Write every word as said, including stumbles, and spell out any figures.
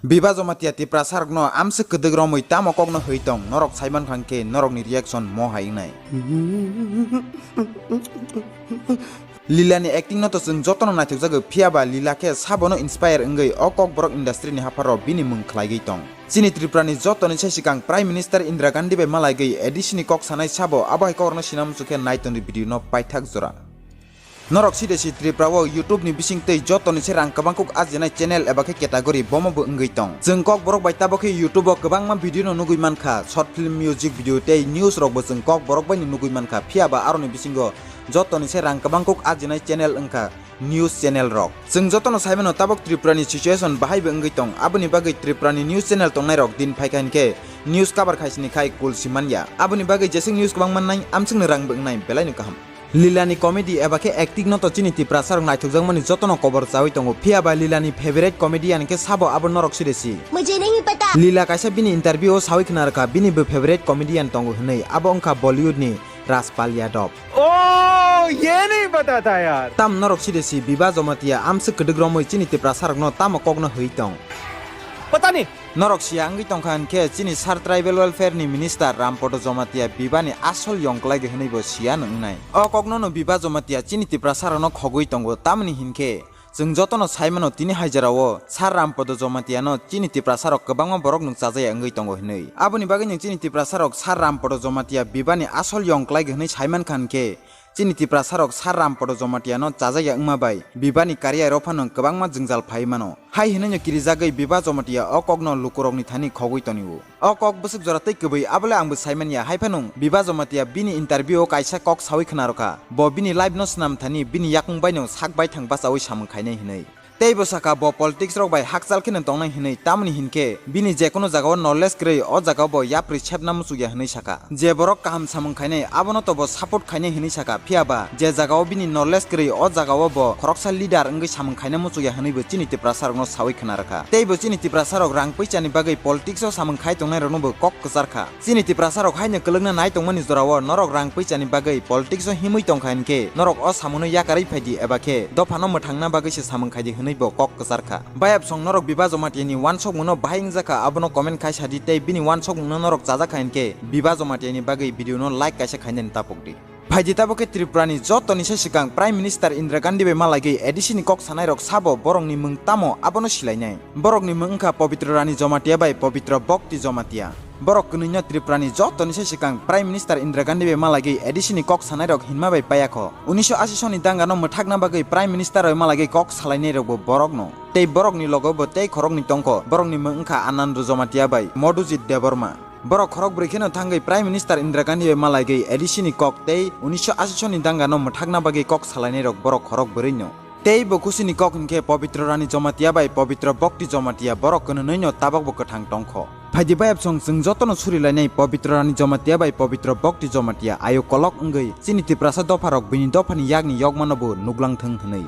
Biba Jamatia Tiprasa rokno amswk kwdwk romwi tamo kokno hwi tong, norok saiman kha hwnkhe norokni reaction mo hai wngnai. Lila ni acting no to chwng jotono naithokjago, phiya ba Lila khe sabono inspire wngwi o Kokborok industry ni hapharo bini mwng khlaigwi tong. Chini Tripura ni jotoni se swkang Prime Minister Indira Gandhi bai malaigwi A D C ni kok sanai sabo, abo hai kokrokno sinamsuk khe nai tongdi video no paithak jora. Norok side si Tripura o YouTube ni bising twi jotoni se rang kwbang kuk ajinai channel eba khe category bomo bo wngwi tong. Chwng Kokborok bai tabok khe YouTube o kwbangma video no nugwi mankha, short film, music video tei news rok bo chwng Kokborok bai no nugwi mankha, phiya ba aroni bisingo jotoni se rang kwbang kuk ajinai channel wngkha news channel rok. Chwng jotono saimano tabok Tripura ni situation bahai bo wngwi tong, aboni bagwi Tripura ni news channel tongnai rok din phaikha hinkhe news cover khaisini khai kul simanya. Aboni bagwi jeswk news kwbang mannai, amswkno rang bo wngnai, belai no kaham. Lila ni comedy eba khe acting no to chini Tiprasa rok naithokjakmani jotono kobor chawi tongo, phiya ba Lila ni favorite comedian khe sabo abo norok side si. मुझे नहीं पता। Lila kaisa bini interview o sawi khna rwkha bini bo favorite comedian tongo hwnwi, abo wngkha Bollywood ni Rajpal Yadav. Oh, ye nahi pata tha yaar. Tam norok side si Biba Jamatia amswk kwdwk romwi chini Tiprasa rokno tamo kokno hwi tong. Pata nahi. Norok siya wngwi tongkha hinkhe chini Sir Tribal Welfare ni Minister Rampodo Jamatia Biba ni asol yong klai hwnwi bo siya no wngnai. O kokno no Biba Jamatia chini Tiprasa rokno khogwi tongo, tamoni hinkhe chwng jotono saimano tini hai jora o Sir Rampodo Jamatia no chini Tiprasa rok kwbangma borok nwng chajaya wngwi tongo hwnwi. Aboni bagwi nwng chini Tiprasa rok Sir Rampodo Jamatia Biba ni asol yong klai hwnwi saiman kha hinkhe chini Tiprasa rok Sir Rampodo Jamatia no chajaya wngma bai Biba ni career o phano kwbangma jwngjal phai mano. Hai hwnwi no kirijagwi Biba Jamatia o kokno lukurokni thani khogwi tonio. O kok bwswk jora tei kwbwi, abole ang bo saimanya, hai phano Biba Jamatia bini interview o kaisa kok sawi khna rwkha, bo bini life no swnam thani bini yakung bai no sak baithang bachawi samung khainai hwnwi. Tei bo sakha bo politics rok bai hakchal kheno tongnai hwnwi, tamoni hinkhe bini jekono jagao knowledge kwrwi o jagao bo yapri sepna muchukya hwnwi sakha. Je borok kaham samung khainai abono to bo support khainai hwnwi sakha, phiya ba je jagao bini knowledge kwrwi o jagao bo khoroksa leader wngwi samung khaina muchukya hwnwi bo chini Tiprasa rokno sawi khna rwkha. Tei bo chini Tiprasa rok rang puisa ni bagwi politics o samung khai tongnai rokno bo kok kwchar kha. Chini Tiprasa rok haino kwlwkna nai tongmani jorao norok rang puisa ni bagwi politics o himwi tongkha hinkhe norok o samungno yakarwi phaidi eba khe dophano mwthangna bagwi se samung khaidi hwnwi bo kok kwchar kha. Bayapsong norok Biba Jamatia ni wansokmungno bahai wngjakha abono comment khai sadi tei bini wansokmungno norok chajakha hinkhe Biba Jamatia ni bagwi video no like kaisa khainani tapokdi. Phaidi tabok khe Tripura ni joto ni se swkang Prime Minister Indira Gandhi bai malaigwi A D C ni kok sanai rok sabo borok ni mung tamo abono silainai. Borok ni mung wngkha Pabitra Rani Jamatia bai Pabitra Bhakti Jamatia. Borok kwnwi no Tripura ni joto ni se swkang Prime Minister Indira Gandhi bai malaigwi A D C ni kok sanai rok hinma bai payakho. Unisho ashi soni danga no mwthakna bagwi Prime Minister bai malaigwi kok salainai rok bo borok no. Tei borok ni logo bo tei khorok ni tongkho. Borok ni mung wngkha Anando Jamatia bai Madhujit Debbarma. Borok khorok brwi kheno thangwi Prime Minister Indira Gandhi bai malaigwi A D C ni kok tei unisho ashi soni danga no mwthakna bagwi kok salainai rok borok khorok brwi no. Tei bo khusi ni kok hinkhe Pabitra Rani Jamatia bai Pabitra Bhakti Jamatia borok kwnwi no tabok bo kwthang tongkho. Phaidi bayapsong chwng jotono surilainai Pabitra Rani Jamatia bai Pabitra Bhakti Jamatia ayo kolok wngwi chini Tiprasa dopha rok bini dopha ni yak ni yokmano bo nuklang thwng hwnwi.